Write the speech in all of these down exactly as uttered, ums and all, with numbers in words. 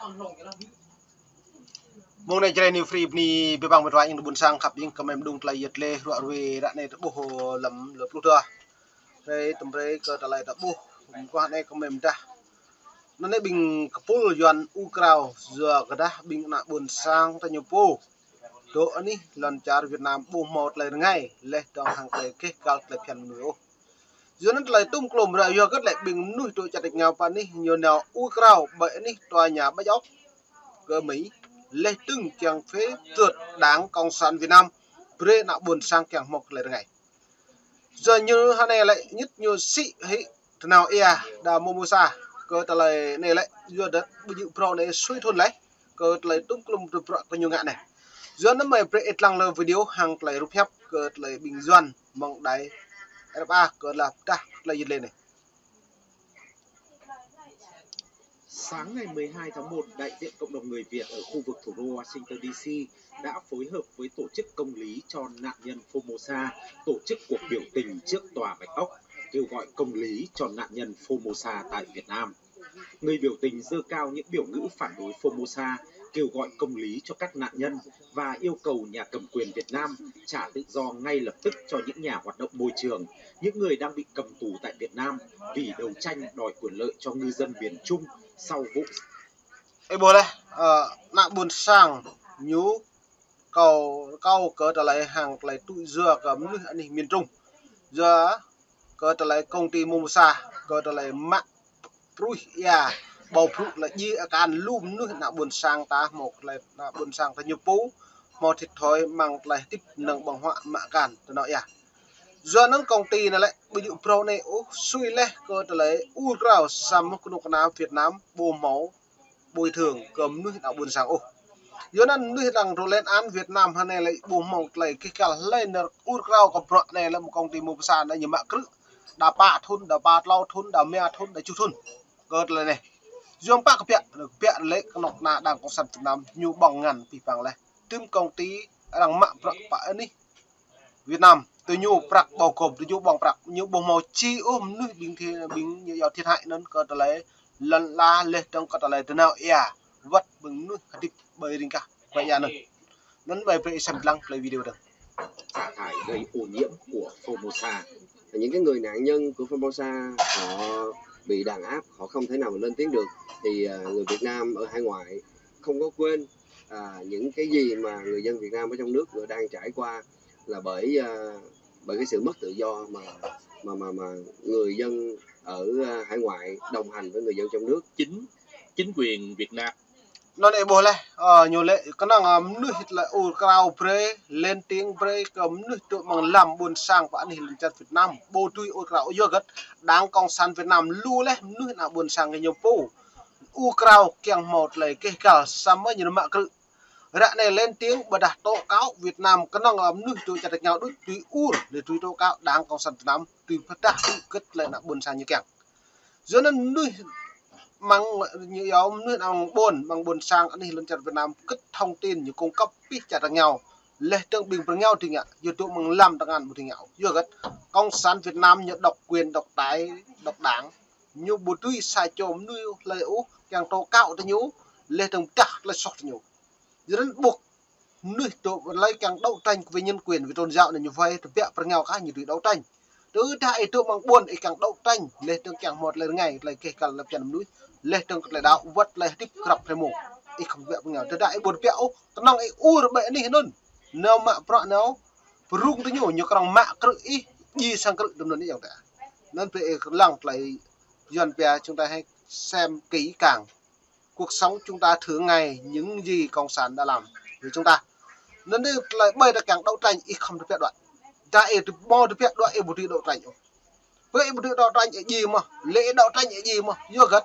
Mông anai Jrai New Free bơni abih bang met wa ƀing ƀôn sang khăp ƀing kơmơi mơđung tơlơi yet lĕ ruă ruê ră anai tơƀuh lăm lơ pluh dua. Rai tơm brơi kơ tơlơi tơƀuh, mơguah anai kơmơi mơdah. Anŭn anai ƀing kơpul Yuan ur krao, yua kơ dah ƀing ană ƀôn sang ta ñu pô dŏ anih lŏn čar Việt Nam ƀu hmâo tơlơi rơngai, laih dơ̆ng hăng tơlơi keh kal tơlơi phiăn mơnuih ôh. Yua anŭn tơlơi tŭm klum ră yua hơget lĕ ƀing mơnuih dŏ čar tač rơngiao pơ anih ñu nao ur krao ƀơi anih tơlơi ñu ƀač ôh kơ Mi, laih dơ̆ng kiăng phê duyệt Đảng Cộng sản Việt Nam, brơi ană ƀôn sang kiăng hmâo tơlơi rơngai. Yua ñu hơnai lĕ ñit ñu sĭ hĭ tơnao ia đa Momosa kơ tơlơi anai lĕ yua đĕt ƀu djơ̆ phrâo anai sui thun laih kơ tơlơi tŭm klum tơbrŏ kơ ñu ngă anai. Yua anŭn mơi brơi ih lăng lơ video hăng tơlơi rup hiăp kơ tơlơi ƀing Yuan mơ̆ng đài R F A kơ la pơdah tơlơi yet lĕ anai. Sáng ngày mười hai tháng một, đại diện cộng đồng người Việt ở khu vực thủ đô Washington D C đã phối hợp với tổ chức Công lý cho nạn nhân Formosa tổ chức cuộc biểu tình trước tòa Bạch Ốc, kêu gọi công lý cho nạn nhân Formosa tại Việt Nam. Người biểu tình giơ cao những biểu ngữ phản đối Formosa, kêu gọi công lý cho các nạn nhân và yêu cầu nhà cầm quyền Việt Nam trả tự do ngay lập tức cho những nhà hoạt động môi trường, những người đang bị cầm tù tại Việt Nam vì đấu tranh đòi quyền lợi cho ngư dân miền Trung sau vụ. Ih ƀuh laih, ơ, ană ƀôn sang ñu kâo, kâo kơ tơlơi hăng tơlơi tŭ yua kơ mơnuih anih miền Trung. Yua kơ tơlơi công ty Momosa, kơ tơlơi mă pruih ia, ƀâo brŭ lĕ djai akan lu mơnuih ană ƀôn sang ta hmâo tơlơi ană ƀôn sang ta ñu pô hmâo thit thoi mơ̆ng tơlơi hơdip năng ƀơ̆ng huă mă akan tơnao ia. Yua anŭn công ty anai lĕ ƀu djơ̆ phrâo anai ôh sui laih kơ tơlơi ur krao samơ̆ kơnuk kơna Việt Nam ƀu hmâo bồi thường kơ mơnuih ană ƀôn sang ôh. Yua anŭn mơnuih lăng rŏ lên án Việt Nam hơnai lĕ ƀu hmâo tơlơi keh kal hlơi nao ur krao kơ bruă anai lĕ mơ̆ng công ty Momosa anai ñu mă krư̆ đa pă thun, đa pă klâo thun, đa rơma thun, đa tơjuh thun. Kơ tơlơi anai. Yua pă kơ biă, biă lĕ kơnuk kơna Đảng Cộng sản Việt Nam ñu ƀơ̆ng ngăn abih bang laih. Tơm công ty arăng mă bruă pơ anih Việt Nam, tui ñu prăk ƀâo gôm, tui ñu ƀơ̆ng prăk, ñu ƀu hmâo či ôh mơnuih ƀing thi-, ƀing ñu yua thiệt hại anŭn kơ tơlơi lŏn ala laih dơ̆ng kơ tơlơi tơnao ia, wơ̆t ƀing mơnuih hơdip ƀơi ring kah ƀơi ia anŭn. Anŭn mơi brơi ih sĭt lăng play video dơ̆ng. Xả thải gây ô nhiễm của Formosa. Những cái người nạn nhân của Formosa, họ bị đàn áp, họ không thể nào mà lên tiếng được, thì, à, người Việt Nam ở hải ngoại không có quên, à, những cái gì mà người dân Việt Nam ở trong nước vừa đang trải qua là bởi, à, bởi cái sự mất tự do mà, mà, mà, mà người dân ở, à, hải ngoại đồng hành với người dân trong nước. Chính, chính quyền Việt Nam. Anŭn ih ƀuh laih, ơ, ñu lĕ kơnơ̆ng, ơ, mơnuih tơlơi ur krao brơi, lên tiếng brơi kơ mơnuih dŏ mơ̆ng lăm ƀôn sang pơ anih lŏn čar Việt Nam, ƀu dưi ur krao yua hơget, Đảng Cộng sản Việt Nam lu laih mơnuih ană ƀôn sang kơ ñu pô ur krao kiăng hmâo tơlơi keh kal samơ̆ ñu mă krư̆. Ră anai lên tiếng ƀôdah tố cáo Việt Nam kơnơ̆ng, ơ, mơnuih dŏ čar tač rơngiao đôč dưi ur, lĕ dưi tố cáo Đảng Cộng sản Việt Nam dưi pơdah hơget tơlơi ană ƀôn sang ñu kiăng. Yua anŭn mơnuih mơ̆ng ñu yua mơnuih mơ̆ng ƀôn, mơ̆ng ƀôn sang anih lŏn čar Việt Nam kơt thông tin ñu cung cấp pih čar tač rơngiao. Laih dơ̆ng ƀing pơ rơngiao dưi ngă, yua dŏ mơ̆ng lăm tơngan ƀu dưi ngă. Yua hơget, Cộng sản Việt Nam ñu độc quyền, độc tài, độc đảng. Ñu ƀu dưi sa čô mơnuih hlơi ôh kiăng tố cáo tơ ñu, laih dơ̆ng pơdah tơlơi soh tơ ñu. Yua anŭn ƀuh mơnuih dŏ lơi kiăng đấu tranh về nhân quyền, về tôn giáo anai ñu wai tơbiă pơ rơngiao kah ñu dưi đấu tranh. Tơdah ih dŏ mơ̆ng ƀôn ih kiăng đấu tranh, laih dơ̆ng kiăng hmâo tơlơi rơngai, tơlơi keh kal lăp čan mơnuih, laih dơ̆ng tơlơi đaŏ, wơ̆t tơlơi hơdip krăp hrơi mông. Ih khŏm tơbiă pơ rơngiao. Tơdah ih ƀu tơbiă ôh, kơnơ̆ng ih ur ƀơi anih anŭn. Nao mă bruă nao, pơrŭng tơ ñu, ñu kơnơ̆ng mă krư̆ ih, djai sang krư̆ tơm anŭn ih yơh tơ. Anŭn brơi ih lăng tơlơi Yuan pia chúng ta hãy xem kỹ càng. Cuộc sống chúng ta thử ngay những gì cộng sản đã làm với chúng ta. Anŭn anai tơlơi ƀơi ta kiăng đấu tranh ih khŏm tơbiă đuaĭ. Dah ih hmâo tơbiă đuaĭ ih ƀu dưi đấu tranh ôh. Ƀơi ih ƀu dưi đấu tranh ih djai mơ̆n, lĕ ih đấu tranh ih djai mơ̆n. Yua hơget,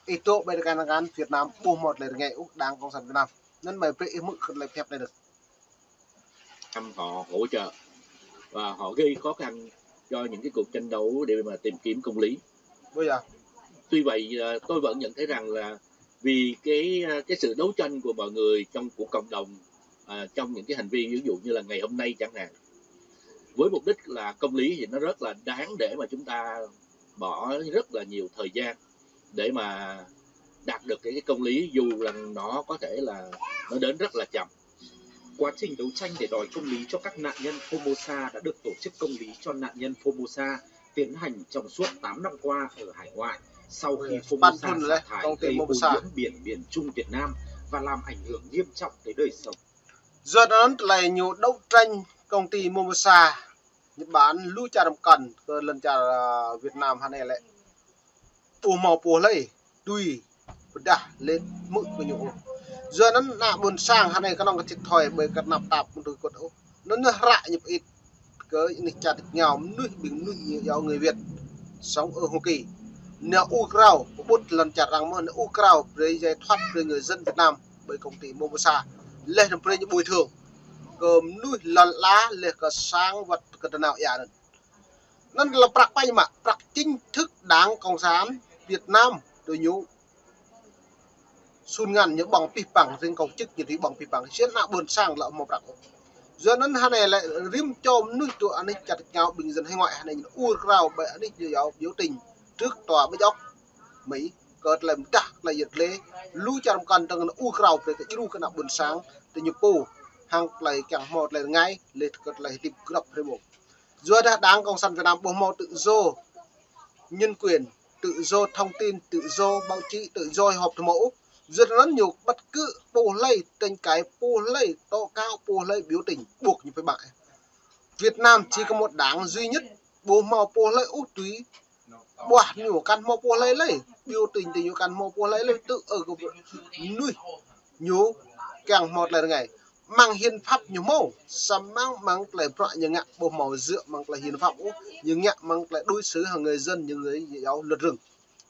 ih dŏ ƀơi tơkan tơkan Việt Nam ƀu hmâo tơlơi rơngai ôh Đảng Cộng sản Việt Nam. Anŭn mơi brơi ih hmư̆ kơ tơlơi pơhiăp anai đơ̆ng. Họ hỗ trợ và họ gây khó khăn cho những cái cuộc tranh đấu để mà tìm kiếm công lý. Bây giờ. Tuy vậy, à, tôi vẫn nhận thấy rằng là vì cái, à, cái sự đấu tranh của mọi người trong, của cộng đồng, à, trong những cái hành vi ví dụ như là ngày hôm nay chẳng hạn, với mục đích là công lý thì nó rất là đáng để mà chúng ta bỏ rất là nhiều thời gian để mà Đạt được cái, cái công lý, dù là nó có thể là nó đến rất là chậm. Quá trình đấu tranh để đòi công lý cho các nạn nhân Formosa đã được tổ chức công lý cho nạn nhân Formosa tiến hành trong suốt tám năm qua ở hải ngoại sau khi Formosa xả thải gây ô nhiễm biển miền Trung Việt Nam và làm ảnh hưởng nghiêm trọng tới đời sống. Yua anŭn tơlơi ñu đấu tranh công ty Formosa Nhật Bản lu čar mơkăn kơ lŏn čar, a, Việt Nam hơnai lĕ ƀu hmâo pô hlơi tui pơdah lĕ mơ̆ kơ ñu ôh. Yua anŭn ană ƀôn sang hơnai kơnơ̆ng kơ čĭt thoi ƀơi kơnăp tap mơ̆ng tui kŭt ôh. Anŭn ñu hră ñu pơit kơ anih čar tač rơngiao mơnuih ƀing mơnuih ñu yua người Việt sống ở Hoa Kỳ. Ñu ur krao pơƀut lŏn čar arăng mơ̆, ñu ur krao brơi giải thoát brơi người dân Việt Nam ƀơi công ty Formosa. Leh anŭn brơi ñu bồi thường kơ mơnuih lŏn ala leh kơ sang wơ̆t kơ tơnao ia anŭn. Anŭn lĕ prăk pă ñu mă, prăk chính thức Đảng Cộng sản Việt Nam tui ñu sun ngăn ñu ƀơ̆ng pih păng, riêng công chức ñu tui ƀơ̆ng pih păng, sĭt ană ƀôn sang lĕ hmâo prăk. Yua anŭn hơnai lĕ rĭm čô mơnuih tui anih čar tač rơngiao ƀing dân hải ngoại hơnai ñu ur krao ƀơi anih ñu yua biểu tình trước tòa Bạch Ốc Mỹ kơ tơlơi mơdah tơlơi yet lĕ lu čar mơkăn tơ̆ng ñu ur krao brơi kơ djru kơ ană ƀôn sang tui ñu pô hăng tơlơi kiăng hmâo tơlơi rơngai leh kơ tơlơi hơdip grăp hrơi mông. Yua dah Đảng Cộng sản Việt Nam ƀu hmâo tự do nhân quyền, tự do thông tin, tự do báo chí, tự do hội họp thơ mơ ôh. Yua anŭn ñu bất cứ pô hlơi, tranh cãi pô hlơi, tố cáo pô hlơi, biểu tình buộc ñu phải bại. Việt Nam chỉ có một đảng duy nhất ƀu hmâo pô hlơi ôh tui ƀuah ñu kăn hmâo pô hlơi lơi, biểu tình tui ñu kăn hmâo pô hlơi lơi, tự ơ kơ mơnuih ñu kiăng hmâo tơlơi rơngai. Mơ̆ng hiến pháp ñu hmâo, samơ̆ mơ̆ng tơlơi bruă ñu ngă ƀu hmâo dựa mơ̆ng tơlơi hiến pháp ôh, ñu ngă mơ̆ng tơlơi đối xử hăng người dân, những người giáo luật rừng.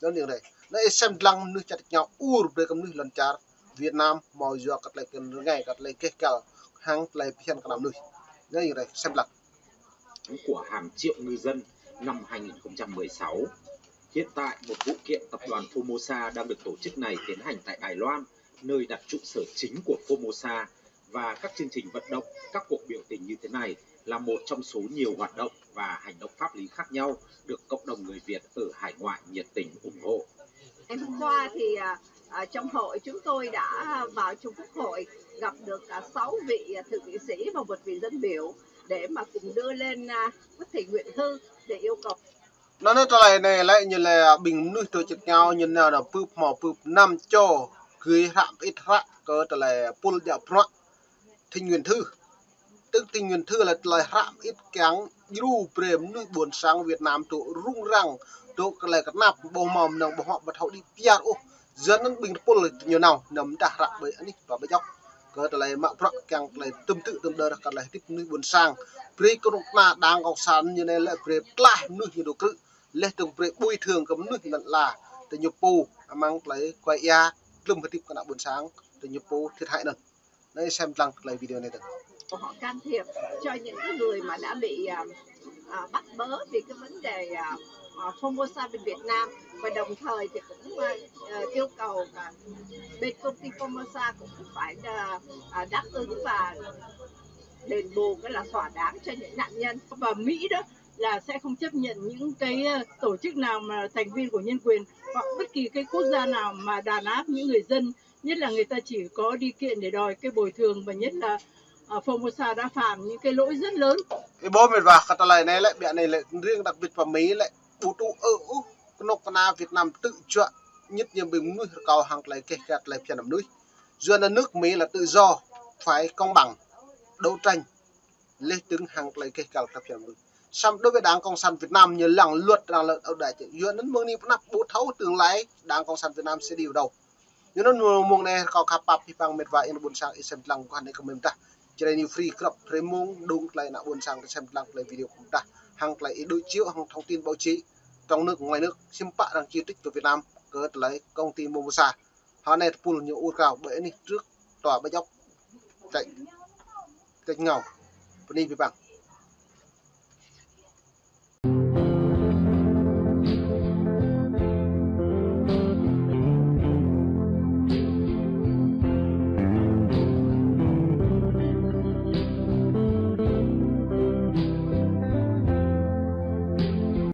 Anŭn ñu rai. Anai sem lăng mơnuih čar tač rơngiao ur brơi kơ mơnuih lŏn čar Việt Nam hmâo yua kơ tơlơi kiăng rơngai, kơ tơlơi keh kal hăng tơlơi phiăn kơ ană mơnuih. Anai ñu rai sem lăng. Của hàng triệu ngư dân năm hai nghìn không trăm mười sáu. Hiện tại, một vụ kiện tập đoàn Formosa đang được tổ chức này tiến hành tại Đài Loan, nơi đặt trụ sở chính của Formosa, và các chương trình vận động, các cuộc biểu tình như thế này là một trong số nhiều hoạt động và hành động pháp lý khác nhau được cộng đồng người Việt ở hải ngoại nhiệt tình ủng hộ. Ngày hôm qua thì, à, à, trong hội chúng tôi đã vào trong Quốc hội gặp được, à, sáu vị, à, thượng nghị sĩ và một vị dân biểu để mà cùng đưa lên, à, quyết thỉnh nguyện thư để yêu cầu. Anŭn tơlơi anai lĕ ñu lĕ ƀing mơnuih tui čĭt rơngiao ñu nao đa pưp hmâo pưp năm čô gưi hră pơit hră kơ tơlơi pul djă bruă thỉnh nguyện thư. Tức thỉnh nguyện thư lĕ tơlơi hră pơit kiăng djru brơi mơnuih ƀôn sang Việt Nam tŭ rŭng răng, tŭ kơ tơlơi kơnăp ƀu hmâo mơnơ̆ng ƀu hmâo ƀu thâo đĭ piar ôh. Yua anŭn ƀing tơpul ñu nao, nao mơdah hră ƀơi anih tòa Bạch Ốc kơ tơlơi mă bruă kiăng tơlơi tơm tŭ tơm đơr kơ tơlơi hơdip mơnuih ƀôn sang. Brơi kơnuk kơna Đảng Cộng sản ñu anai lĕ brơi pơklaih mơnuih ñu dŏ krư̆, leh dơ̆ng brơi bồi thường kơ mơnuih lŏn ala tui ñu pô amăng tơlơi kuai ia, glŭm hơdip kơ ană ƀôn sang tui ñu pô thiệt hại anŭn. Anai sem lăng tơlơi video anai dơ̆ng. Họ can thiệp cho những cái người mà đã bị, à, à, bắt bớ vì cái vấn đề, à, à, Formosa bên Việt Nam, và đồng thời thì cũng, à, à, yêu cầu, à, bên công ty Formosa cũng phải, à, à, đáp ứng và đền bù, cái là thỏa đáng cho những nạn nhân. Và Mỹ đó là sẽ không chấp nhận những cái, à, tổ chức nào mà thành viên của nhân quyền hoặc bất kỳ cái quốc gia nào mà đàn áp những người dân, nhất là người ta chỉ có đi kiện để đòi cái bồi thường, và nhất là, à, Formosa đã phạm những cái lỗi rất lớn. Ih ƀuh met wa, kơ tơlơi anai lĕ, biă anai lĕ, riêng đặc biệt pơ Mi lĕ, ƀu tŭ ư ôh kơnuk kơna Việt Nam tŭ juă, nhất ñu ƀing mơnuih rơkâo hăng tơlơi keh kal tơlơi phiăn mơnuih. Yua anŭn nước Mỹ là tự do, phải công bằng, đấu tranh, leh dơ̆ng hăng tơlơi keh kal tơlơi phiăn mơnuih. Samơ̆ đối với Đảng Cộng sản Việt Nam ñu lăng luật arăng lĕ âu đa čĕ. Yua anŭn mơ̆ng anai pơ anăp ƀu thâo tương lai Đảng Cộng sản Việt Nam sẽ đi vào đâu. Yua anŭn mơ̆ng anai rơkâo khăp pap pih păng met wa ih ƀôn sang ih sem lăng kơ hơnai kơ mơ̆ mơdah. Jrai New Free grăp hrơi mông dŏng tơlơi ană ƀôn sang ih sem lăng tơlơi video kơ mơ̆ mơdah. Hăng tơlơi ih đối chiếu hăng thông tin báo chí trong nước ngoài nước, sim pă arăng chỉ trích kơ Việt Nam kơ tơlơi công ty Formosa. Hơnai tơpul ñu ur krao ƀơi anih trước tòa Bạch Ốc. Tĕ, tĕ ngao. Bơni pih păng.